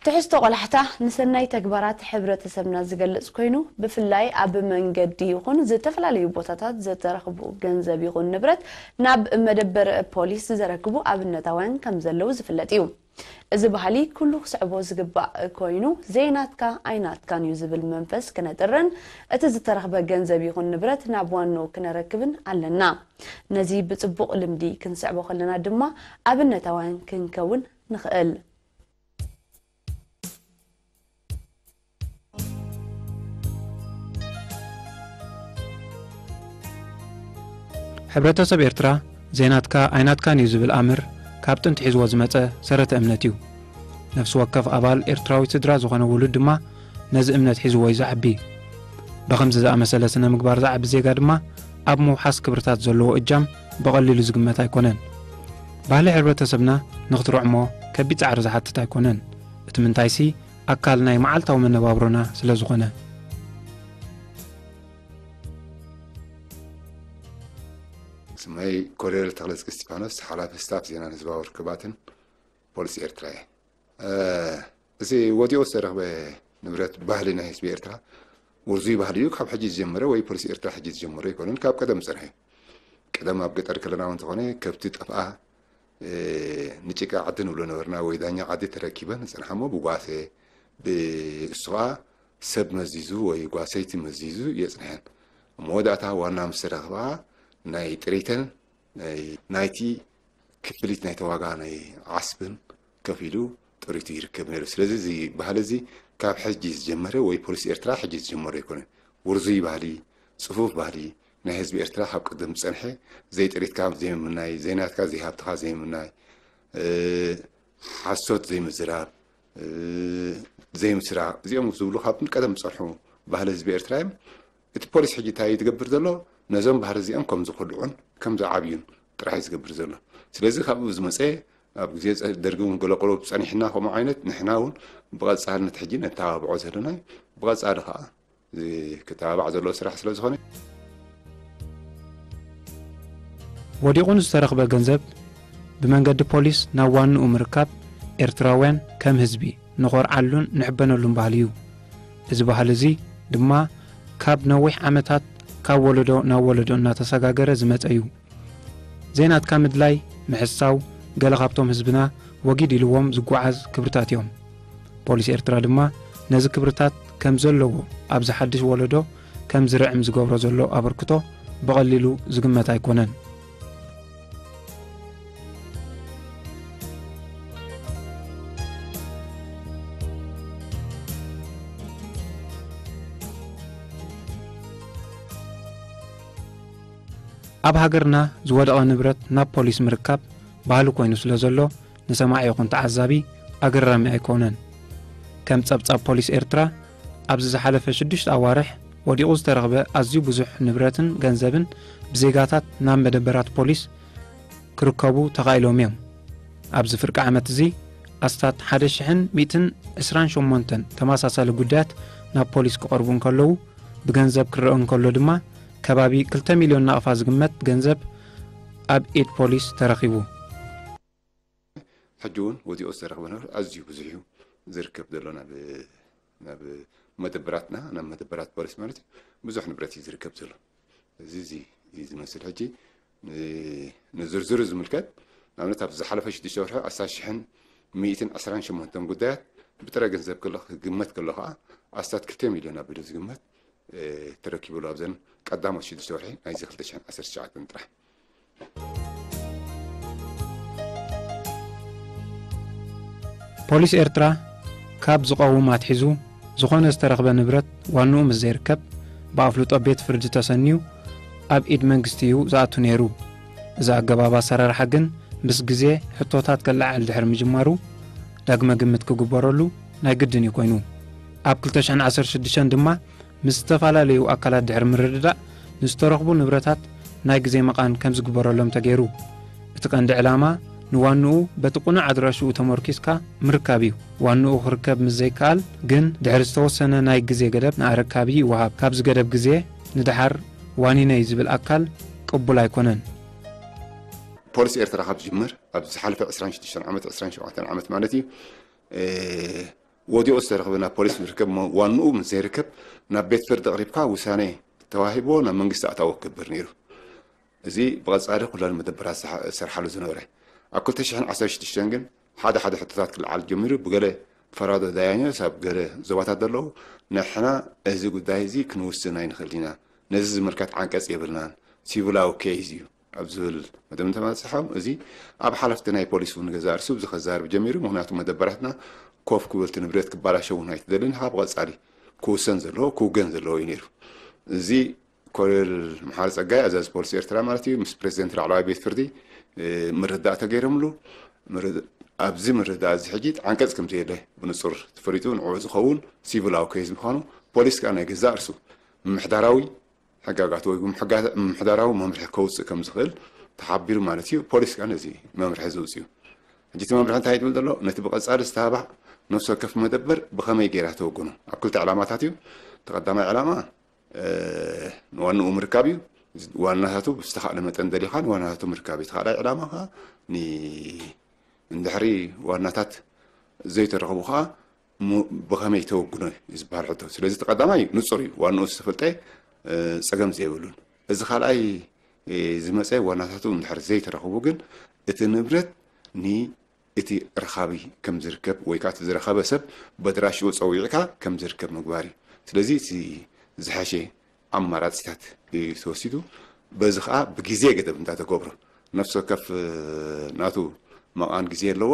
ትሕዝቶ ቆላሕታ ንሰናይ ተግባራት ሕብረተሰብና ዝገልጽ ኮይኑ፣ ብፍላይ ኣብ መንገዲ ይኹን ዝተፈላለዩ ቦታታት ዝተረኽቡ ገንዘብ ይኹን ንብረት ናብ መደበር ፖሊስ ዘረክቡ ኣብነታውያን ከም ዘለዉ ዝፍለጥ እዩ። እዚ ባህሊ ኩሉ ክስዕቦ ዝግባእ ኮይኑ፣ ዘይናትካ ኣይናትካን እዩ ዝብል መንፈስ ክነጥርን፣ እቲ ዝተረኽበ ገንዘብ ይኹን ንብረት ናብ ዋንኡ ክነረክብን ኣለና። ነዚ ብጽቡቕ ልምዲ ክንስዕቦ ከለና ድማ ኣብነታውያን ክንከውን ንኽእል። ሕብረተሰብ ኤርትራ ዘይናትካ ኣይናትካን እዩ ዝብል ኣምር ካብ ጥንቲ ሒዝዎ ዝመጸ ሰረተ እምነት እዩ። ነፍሲ ወከፍ ኣባል ኤርትራዊ ስድራ ዝኾነ ውሉድ ድማ ነዚ እምነት ሒዝዎ እዩ ዝዓቢ። ብኸምዚ ዝኣመሰለ ስነ ምግባር ዝዓቢ ዜጋ ድማ ኣብ ምውሓስ ክብርታት ዘለዎ እጃም ብቐሊሉ ዝግመት ኣይኮነን። ባህሊ ሕብረተሰብና ንኽትርዕሞ ከቢድ ጻዕሪ ዝሓትት ኣይኮነን። እቲ ምንታይሲ ኣካል ናይ መዓልታዊ መነባብሮና ስለ ዝኾነ። ስመይ ኮሎኔል ተኽለጽጊ እስጢፋኖስ፣ ሓላፊ ስታፍ ዜናን ህዝባዊ ርክባትን ፖሊስ ኤርትራ እየ። እ፣ እዚ ወዲቑ ዝተረኽበ ንብረት ባህሊ ናይ ህዝቢ ኤርትራ ውርዙይ ባህሊ እዩ። ካብ ሕጂ ዝጀመረ ወይ ፖሊስ ኤርትራ ሕጂ ዝጀመረ ኣይኮነን፣ ካብ ቀደም ዝጸንሐ እዩ። ቀደም ኣብ ገጠር ከለና እውን እንተኾነ ከብቲ ጠፍኣ፣ እ፣ ንጭቃ ዓዲ ንብሎ ነበርና፣ ወይ ዳኛ ዓዲ ተረኪበን ዝጸንሓ እሞ ብጓሰ፣ ብእሱ ኸኣ ሰብ መዚዙ ወይ ጓሰይቲ መዚዙ የጽንሐን። ኣብ መወዳእታ ዋና ምስ ተረኽባ ናይ ጥሪተን ናይ፣ ናይቲ ክፍሊት ናይቲ ዋጋ ናይ ዓስብን ከፊሉ ጥሪቱ ይርከብ ነይሩ። ስለዚ እዚ ባህሊ እዚ ካብ ሕጂ ዝጀመረ ወይ ፖሊስ ኤርትራ ሕጂ ዝጀመረ ኣይኮነን። ውርዙይ ባህሊ፣ ጽፉፍ ባህሊ ናይ ህዝቢ ኤርትራ ካብ ቅድም ዝጸንሐ፣ ዘይጥሪትካ ዘይምምናይ፣ ዘይናትካ ዘይሃብትኻ ዘይምምናይ፣ እ፣ ሓሶት ዘይምዝራብ፣ እ፣ ዘይምስራቕ፣ እዚኦም ዝብሉ ካብ ቀደም ዝጸንሑ ባህሊ ህዝቢ ኤርትራ እዮም። እቲ ፖሊስ ሕጂ እንታይ እዩ ዝገብር ዘሎ? ነዞም ባህሪ እዚኦም ከም ዝኹልዑን ከም ዝዓብዩን ጥራሕ እዩ ዝገብር ዘሎ። ስለዚ ካብኡ ዝመጸ ኣብ ግዜ ጸ-፣ ደርጊ እውን ገለቆሎ ጸኒሕና ከምኡ ዓይነት ንሕና እውን ብቐጻልነት ሕጂ ነተባብዖ ዘለና እዩ። ብቐጻሊ ከኣ እዚ ክተባባዕ ዘለዎ ስራሕ ስለ ዝኾነ። ወዲቑ ንዝተረኽበ ገንዘብ ብመንገዲ ፖሊስ ናብ ዋንኡ ምርካብ ኤርትራውያን ከም ህዝቢ ንኾርዓሉን ንሕበነሉን ባህሊ እዩ። እዚ ባህሊ እዚ ድማ ካብ ነዊሕ ዓመታት ካብ ወለዶ ናብ ወለዶ እናተሰጋገረ ዝመጸ እዩ። ዘይናትካ ምድላይ፣ ምሕሳው ገለ ካብቶም ህዝብና ወጊድ ኢልዎም ዝጓዓዝ ክብርታት እዮም። ፖሊስ ኤርትራ ድማ ነዚ ክብርታት ከም ዘለዎ ኣብዚ ሓድሽ ወለዶ ከም ዝርዕም ዝገብሮ ዘሎ ኣበርክቶ ብቐሊሉ ዝግመት ኣይኮነን። ኣብ ሃገርና ዝወደቐ ንብረት ናብ ፖሊስ ምርካብ ባህሊ ኮይኑ ስለ ዘሎ ንሰማዒ ይኹን ተዓዛቢ ኣገራሚ ኣይኮነን። ከም ጸብጻብ ፖሊስ ኤርትራ ኣብዚ ዝሓለፈ ሽዱሽተ ኣዋርሕ ወዲቑ ዝተረኽበ ኣዝዩ ብዙሕ ንብረትን ገንዘብን ብዜጋታት ናብ መደበራት ፖሊስ ክርከቡ ተኻኢሎም እዮም። ኣብዚ ፍርቂ ዓመት እዚ ኣስታት ሓደ ሽሕን ሚእትን ዕስራን ሸሞንተን ተመሳሳሊ ጉዳያት ናብ ፖሊስ ክቐርቡ እንከለዉ ብገንዘብ ክረአ እንከሎ ድማ ከባቢ ክልተ ሚልዮን ናቕፋ ዝግመት ገንዘብ ኣብ ኢድ ፖሊስ ተረኺቡ። ሕጂ እውን ወዲቑ ዝተረኽበ ንብረት ኣዝዩ ብዙሕ እዩ ዝርከብ ዘሎ ናብ፣ ናብ መደበራትና፣ ናብ መደበራት ፖሊስ ማለት እዩ። ብዙሕ ንብረት እዩ ዝርከብ ዘሎ። እዚ፣ እዚ እዩ ዝመስል። ሕጂ ን-፣ ንዝርዝሩ ዝምልከት ንኣብነት ኣብ ዝሓለፈ ሽዱሽተ ወርሒ ኣስታት ሽሕን ሚእትን ዕስራን ሸሞንተን ጉዳያት ብጥረ ገንዘብ ከሎ ክግመት ከሎ ከዓ ኣስታት ክልተ ሚልዮን ኣቢሉ ዝግመት፣ እ፣ ተረኪቡ ኣሎ ኣብዘን ቀዳሞት ሽዱሽተ ወርሒ ናይዚ ክልተ ሽሕን ዓሰርተ ትሽዓተን ጥራሕ። ፖሊስ ኤርትራ ካብ ዝቐውም ኣትሒዙ ዝኾነ ዝተረኽበ ንብረት ዋንኡ ምስ ዘይርከብ ብኣፍልጦ ቤት ፍርዲ ተሰንዩ ኣብ ኢድ መንግስቲ እዩ ዝኣቱ ነይሩ። እዚ ኣገባብ ኣሰራርሓ ግን ምስ ግዜ ሕቶታት ከለዓዕል ድሕሪ ምጅማሩ ዳግመ ግምት ክግበረሉ ናይ ግድን እዩ ኮይኑ። ኣብ ክልተ ሽሕን ዓሰርተ ሽዱሽተን ድማ ምስ ዝተፈላለዩ ኣካላት ድሕሪ ምርድዳእ ንዝተረኽቡ ንብረታት ናይ ግዜ መቓን ከም ዝግበረሎም ተገይሩ። እቲ ቀንዲ ዕላማ ንዋንኡ በቲ ቅኑዕ ኣድራሽኡ ተመርኪስካ ምርካብ እዩ። ዋንኡ ክርከብ ምስ ዘይከኣል ግን ድሕሪ ዝተወሰነ ናይ ግዜ ገደብ ንኣረካቢ ይወሃብ። ካብዚ ገደብ ግዜ ንደሓር ዋኒነይ ዝብል ኣካል ቅቡል ኣይኮነን። ፖሊስ ኤርትራ ካብ ዝጅምር ኣብ ዝሓለፈ ዕስራን ሽዱሽተን ዓመት፣ ዕስራን ሸውዓተን ዓመት ማለት እዩ፣ እ፣ ወዲቑ ዝተረኽበ ናብ ፖሊስ ዝርከብ እሞ ዋንኡ ምስ ዘይርከብ ናብ ቤት ፍርዲ ኣቕሪብካ ውሳኔ ተዋሂብዎ ናብ መንግስቲ ኣታዊ ክገብር ነይሩ። እዚ ብቐጻሊ ኩለን መደበራት ዝሓ-፣ ዝሰርሓሉ ዝነበረ። ኣብ ክልተ ሽሕን ዓሰርተ ሽዱሽተን ግን ሓደ ሓደ ሕቶታት ክልዓል ጀሚሩ። ብገለ ፈራዶ ዳያኞስ ኣብ ገለ ዞባታት ዘለዉ ንሕና እዚ ጉዳይ እዚ ክንውስን ኣይንኽእል ኢና፣ ነዚ ዝምልከት ዓንቀጽ የብልናን፣ ሲቪላዊ ኬዝ እዩ ኣብ ዝብል መደምደማ በጺሖም። እዚ ኣብ ሓለፍቲ ናይ ፖሊስ እውን ገዛ እርሱ እዚ ከዛርብ ጀሚሩ። ምኽንያቱ መደበራትና ኮፍ ክብል እቲ ንብረት ክባላሸው እውን ኣይትደልን። ካብ ቀጻሊ ክውሰን ዘለዎ ክውገን ዘለዎ እዩ ነይሩ። እዚ ኮሎኔል መሓሪ ጸጋይ ኣዛዚ ፖሊስ ኤርትራ ማለት እዩ ምስ ፕሬዚደንት ላዕለዋይ ቤት ፍርዲ እ፣ ምርዳእ ተገይሮምሉ። ምርድ-፣ ኣብዚ ምርዳእ እዚ ሕጂ ዓንቀጽ ከም ዘየለ ብንጹር ተፈሊጡ ንዕኡ ዝኸውን ሲቪላዊ ኬዝ ምዃኑ ፖሊስ ከኣ ናይ ገዛእ ርሱ ምምሕዳራዊ ሕጋጋት ወይ ምምሕጋ-፣ ምምሕዳራዊ መምርሒ ከውጽእ ከም ዝኽእል ተሓቢሩ ማለት እዩ። ፖሊስ ከኣ ነዚ መምርሒ ዝውጽእ እዩ። ሕጂ እቲ መምርሒ እንታይ ትብል ዘሎ? ነቲ ብቐጻሊ ዝተባዕ ነፍሲ ወከፍ መደበር ብኸመይ ጌራ ተወግኖ? ኣብ ክልተ ዕላማታት እዩ። እቲ ቀዳማይ ዕላማ፣ እ፣ ንዋንኡ ምርካብ እዩ። ዋናታቱ ብዝተኻእለ መጠን ደሊኻ ንዋናታቱ ምርካብ እዩ። እቲ ካልኣይ ዕላማ ከኣ ን-፣ እንድሕሪ ዋናታት ዘይተረኽቡ ከኣ ሙ-፣ ብኸመይ ተወግኖ እዩ ዝበሃል ሕቶ። ስለዚ እቲ ቀዳማይ ንጹር እዩ። ዋንኡ ዝተፈልጠ፣ እ፣ ጸገም ዘይብሉን። እዚ ካልኣይ፣ እ፣ ዝመጸ ዋናታቱ እንድሕር ዘይተረኽቡ ግን እቲ ንብረት ን-፣ እቲ ረኻቢ ከም ዝርከብ ወይ ከኣ እቲ ዝረኸበ ሰብ በድራሽኡ ጸዊዕካ ከም ዝርከብ ምግባር እዩ። ስለዚ እቲ ዝሓሸ ኣማራጺታት እዩ ተወሲዱ። በዚ ከኣ ብግዜ ገደብ እንዳተገብሮ ነፍሲ ወከፍ፣ እ፣ ናቱ መቓን ግዜ ኣለዎ።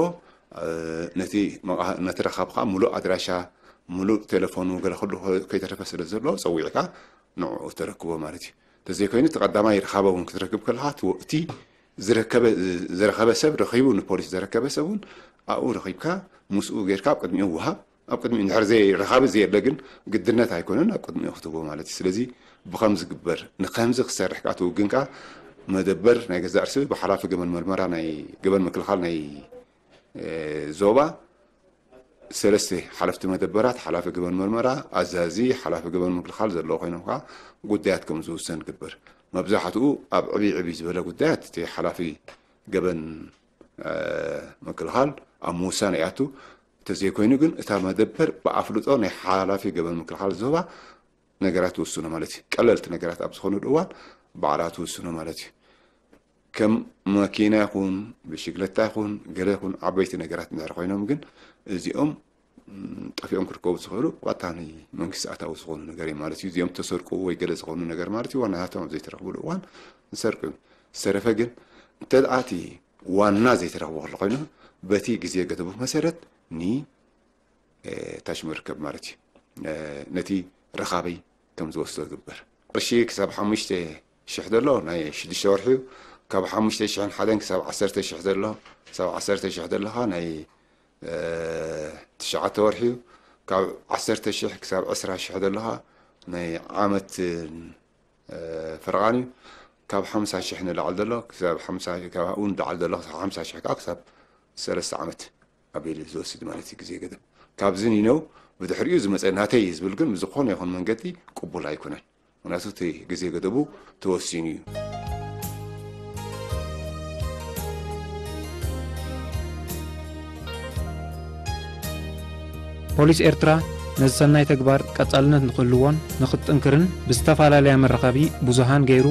እ፣ ነቲ መቓ-፣ ነቲ ረኻቢ ከኣ ምሉእ ኣድራሻ፣ ምሉእ ቴሌፎኑ ገለ ኩሉ ከይተረፈ ስለ ዘሎ ጸዊዕካ ንዕኡ ተረክቦ ማለት እዩ። እንተዘይኮይኑ እቲ ቀዳማይ ረኻቢ እውን ክትረክብ ከለኻ እቲ ወ-፣ እቲ ዝረከበ፣ ዝረኸበ ሰብ ረኺቡ ንፖሊስ ዘረከበ ሰብ እውን ኣብኡ ረኺብካ ምስኡ ጌርካ ኣብ ቅድሚኡ ወሃብ፣ ኣብ ቅድሚኡ እንድሕር ዘይ-፣ ረኻቢ ዘየለ ግን ግድነት ኣይኮነን ኣብ ቅድሚኡ ክትህቦ ማለት እዩ። ስለዚ ብኸም ዝግበር ንኸምዚ ክሰርሕ ከኣ ትውግን ከኣ መደበር ናይ ገዛእ ርእሲ ብሓላፊ ገበን መርመራ ናይ ገበን ምክልኻል ናይ፣ እ፣ ዞባ ሰለስተ ሓለፍቲ መደበራት፣ ሓላፊ ገበን መርመራ፣ ኣዛዚ፣ ሓላፊ ገበን ምክልኻል ዘለዉ ኮይኖም ከኣ ጉዳያት ከም ዝውሰን ይግበር። መብዛሕትኡ ኣብ ዕብይ ዕብይ ዝበለ ጉዳያት እቲ ሓላፊ ገበን፣ እ፣ ምክልኻል ኣብ ምውሳን ይኣቱ። እንተዘይኮይኑ ግን እታ መደበር ብኣፍልጦ ናይ ሓላፊ ገበን ምክልኻል ዞባ ነገራት ትውስኖ ማለት እዩ። ቀለልቲ ነገራት ኣብ ዝኾኑሉ እዋን ባዕላ ትውስኖ ማለት እዩ። ከም መኪና ይኹን፣ ብሽግለታ ይኹን፣ ገለ ይኹን ዓበይቲ ነገራት እንድሕር ኮይኖም ግን እዚኦም፣ ም፣ ጠፊኦም ክርከቡ ዝኽእሉ ዋታ ናይ መንግስቲ ኣታዊ ዝኾኑ ነገር እዩ ማለት እዩ። እዚኦም ተሰርቁ ወይ ገለ ዝኾኑ ነገር ማለት እዩ። ዋናታቶም ኣብ ዘይተረኽብሉ እዋን ዝሰርቁ እዮም። ዝተረፈ ግን እንተ ደኣ እቲ ዋና ዘይተረኽቦ ከሎ ኮይኑ በቲ ግዜ ገደቡ መሰረት ኒ እ፣ ታሽሙ ይርከብ ማለት እዩ። እ፣ ነቲ ረኻቢ ከም ዝወስዶ ይግበር። ቅርሺ ክሳብ ሓሙሽተ ሽሕ ዘሎ ናይ ሽዱሽተ ወርሒ እዩ። ካብ ሓሙሽተ ሽሕን ሓደን ክሳብ ዓሰርተ ሽሕ ዘሎ፣ ክሳብ ዓሰርተ ሽሕ ዘለኻ ናይ፣ እ፣ ትሽዓተ ወርሒ እዩ። ካብ ዓሰርተ ሽሕ ክሳብ ዕስራ ሽሕ ዘለኻ ናይ ዓመት እ፣ ፈረቓን እዩ። ካብ ሓምሳ ሽሕ ንላዕሊ ዘሎ ክሳብ ሓምሳ፣ ካብኡ ንላዕሊ ዘሎ ክሳብ ሓምሳ ሽሕ ከዓ ክሳብ ሰለስተ ዓመት ኣቢሉ ዝወስድ ማለት እዩ ግዜ ገደብ። ካብዚ ንነው ብድሕሪኡ ዝመፀ ናተይ እዩ ዝብል ግን ብዝኾነ ይኹን መንገዲ ቅቡል ኣይኮነን። ምክንያቱ እቲ ግዜ ገደቡ ተወሲኑ እዩ። ፖሊስ ኤርትራ ነዚ ሰናይ ተግባር ቀጻልነት ንኽህልዎን ንኽጥንክርን ብዝተፈላለያ መራኸቢ ብዙሃን ገይሩ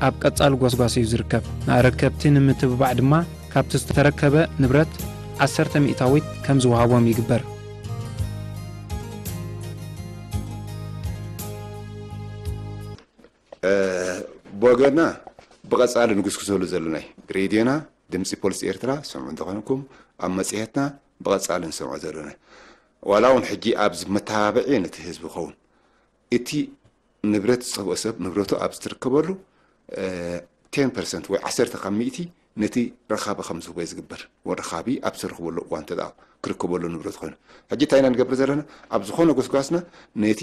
ኣብ ቀጻሊ ጎስጓስ እዩ ዝርከብ። ንኣረከብቲ ንምትብባዕ ድማ ካብቲ ዝተረከበ ንብረት ዓሰርተ ሚእታዊት ከም ዝወሃቦም ይግበር። እ፣ ብወገንና ብቐጻሊ ንጉስጉሰሉ ዘለናይ ሬድዮና ድምጺ ፖሊስ ኤርትራ ስምዑ እንተኾንኩም፣ ኣብ መጽሔትና ብቐጻሊ ንሰምዖ ዘለና። ዋላ እውን ሕጂ ኣብዚ መተባብዒ ነቲ ህዝቢ ኸውን። እቲ ንብረት ዝጸብኦ ሰብ ንብረቱ ኣብ ዝትርከበሉ፣ እ፣ ቴን ፐርሰንት ወይ ዓሰርተ ካብ ሚእቲ ነቲ ረኻቢ ከም ዝህቦ እዩ ዝግበር። ወረኻቢ ኣብ ዝረኽበሉ እዋን እንተ ደኣ ክርከበሉ ንብረት ኮይኑ። ሕጂ እንታይ ኢና ንገብር ዘለና? ኣብ ዝኾነ ጎስጓስና ነቲ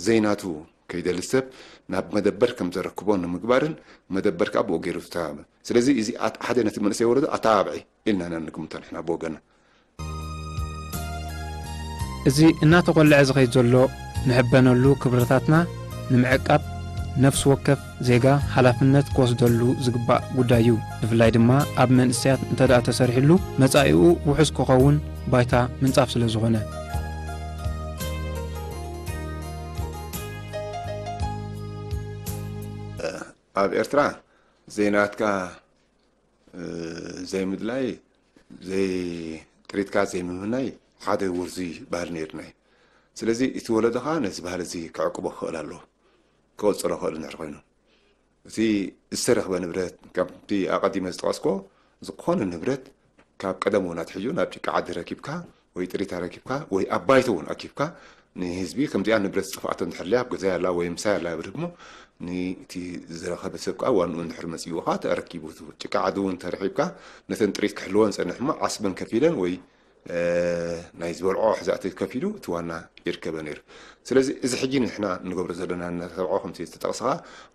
ዘይናቱ ከይደሊ ሰብ ናብ መደበር ከም ዘረክቦ ንምግባርን መደበር ከኣ ብኡ ገይሩ ዝተባብዕ። ስለዚ እዚ ኣት-፣ ሓደ ነቲ መንእሰይ ወለዶ ኣተባብዒ ኢልና ኢና ንግምቶ ንሕና ብወገንና። እዚ እናተቖልዐ ዝኸይድ ዘሎ ንሕበነሉ ክብርታትና ንምዕቃብ ነፍሲ ወከፍ ዜጋ ሓላፍነት ክወስደሉ ዝግባእ ጉዳይ እዩ። ብፍላይ ድማ ኣብ መንእሰያት እንተደኣ ተሰሪሕሉ መጻኢኡ ውሑስ ክኸውን ባይታ ምንጻፍ ስለ ዝኾነ። ኣብ ኤርትራ ዘይናትካ ዘይምድላይ፣ ጥሪትካ ዘይምምናይ ሓደ ውርዙይ ባህሊ ነይርና እዩ። ስለዚ እቲ ወለዶ ኸዓ ነዚ ባህሊ እዚ ክዕቅቦ ክኽእል ኣለዎ፣ ክቕጽሎ ክኽእል እንድሕር ኮይኑ። እቲ ዝተረኽበ ንብረት፣ ካብቲ ኣቐዲመ ዝጠቐስኮ ዝኾነ ንብረት ካብ ቀደም እውን ኣትሒዙ ናብ ጭቃ ዓዲ ረኪብካ ወይ ጥሪታ ረኪብካ ወይ ኣብ ባይቶ እውን ኣኪብካ ንህዝቢ ከምዚኣ ንብረት ዝጠፍኣቶ እንድሕር ኣላ ኣብ ገዛይ ኣላ ወይ ምሳይ ኣላ ብድግሞ ንቲ ዝረኸበ ሰብ ከዓ ዋንኡ እንድሕር መፅዎ ከዓ ተረኪቡ ጭቃ ዓዲ እውን ተረኪብካ ነተን ጥሪት ክሕልወን ፀንሕ እሞ ዓስበን ከፊለን ወይ ናይ ዝበልዖ ሕዛእቲ ከፊሉ እቲ ዋና ይርከበ ነይሩ። ስለዚ እዚ ሕጂ ንሕና ንገብሮ ዘለና ነተብዖ ከምቲ ዝተጠቕሰኻ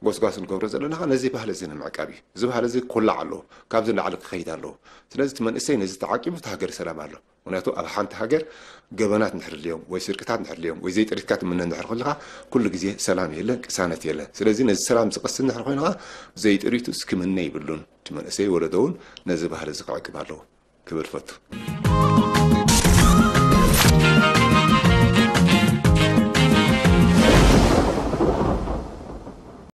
ጎስጓስ ንገብሮ ዘለና ነዚ ባህሊ እዚ ንምዕቃብ እዩ። እዚ ባህሊ እዚ ክኩላዕ ኣለዎ፣ ካብዚ ንላዕሊ ክኸይድ ኣለዎ። ስለዚ እቲ መንእሰይ ነዚ ተዓቂቡ እቲ ሃገር ሰላም ኣሎ። ምክንያቱ ኣብ ሓንቲ ሃገር ገበናት እንድሕር ልዮም ወይ ስርቅታት እንድሕር ልዮም ወይ ዘይጥሪትካ ትምነ እንድሕር ከለካ ኩሉ ግዜ ሰላም የለን፣ ቅሳነት የለን። ስለዚ ነዚ ሰላም ዝቀስን እንድሕር ኮይንካ ዘይጥሪቱስ ክምነ ይብሉን። እቲ መንእሰይ ወለዶ እውን ነዚ ባህሊ እዚ ክዕቅብ ኣለዎ ክብል ፈቱ።